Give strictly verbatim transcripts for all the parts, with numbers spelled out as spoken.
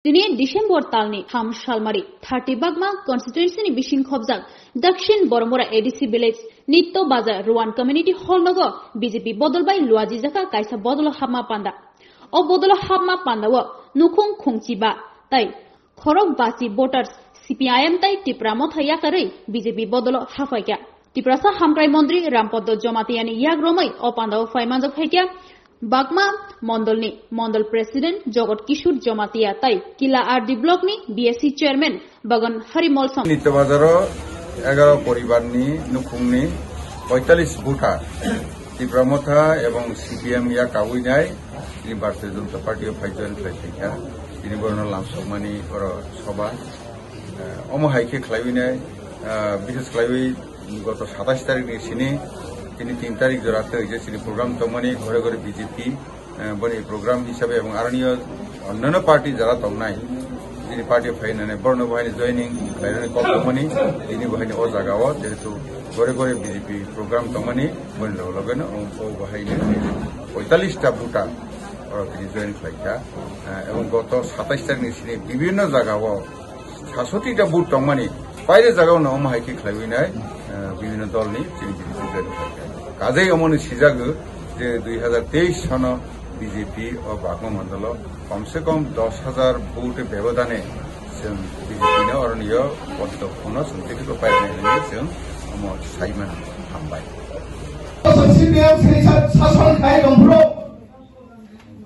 Tini December talni tham salmari thirty Bagma constituency ni bising khobjak Dakshin Boromura A D C village Nitto Bazar Ruan Community Hall nogo B J P bodol bai luajijakha kaisa bodolo hapma panda. O bodolo hapma pandao nukhung khungchiba tai khorok basi voters C P I M tai Tipra Motha yakarwi B J P bodolo haphaikha. Tiprasa Hamkrai Montri Rampaddo Jamatia ni yakromwi o pandao phaimanjak phaikha. Bagma Mondolni Mondol President Jogot Kishore Jamatia tai Kila R D Block ni B S C Chairman Bagan Hari Molsom. Nitto Bazaro egaro poribarni nukhungni poitalis voter Tipra Motha ebong C P M ya kawi nai, tini Bharatiya Janata Party o phai join khlai phaikha. Tini borokno lamsokmani oro soba. Eh, omo hai khe khlaiwi nai, eh, bishes khlaiwi goto satais tarikh ni sini, tini tin tarikh jora tei je chini program tongmani ghore ghore B J P, eh, boni program hisabe ebong aroni o onnano party jara tongnai, chini party o phainani borno bo haini joining khlainani kok tongmani, tini bo haini o jaga o jehetu ghore ghore B J P program tongmani boni loge loge no o, o bo haini poitalis ta voter oro tini join khlaikha, eh, ebong goto satais tarikh ni sini bibhinno jaga o sasoti ta vote tongmani, paire jaga o no omo hai khe khlaiwi nai, eh, bibhinno dol ni chini B J P join khlaikha. Kajei omo ni sijago je dui hazar teis sono B J P o Bagma Mondolo kom se kom dos hazar vote bebodane chwng B J P no oroni o poddo phono chwng tei khe painai hinwi chwng omo sai mano. Hambai. C P M sini sa-, sason khai tongphuru.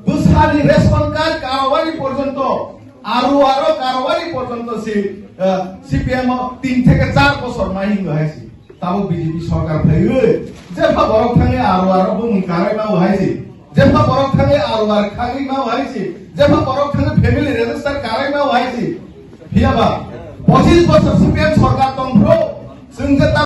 Bwsani ration card karwari porjonto, aru aro karwari porjonto si, eh, C P M o tin theke char bosor mai hingo hai si. Tabuk B J P sorkar phaiwi, jepha borok thangwi aru aro bumung karai ma hai si. Jepha borok thangwi aru ar khagwi ma hai si. Jepha borok thangwi family register karai ma hai si. Phiyaba, pochis bosor C P M sorkar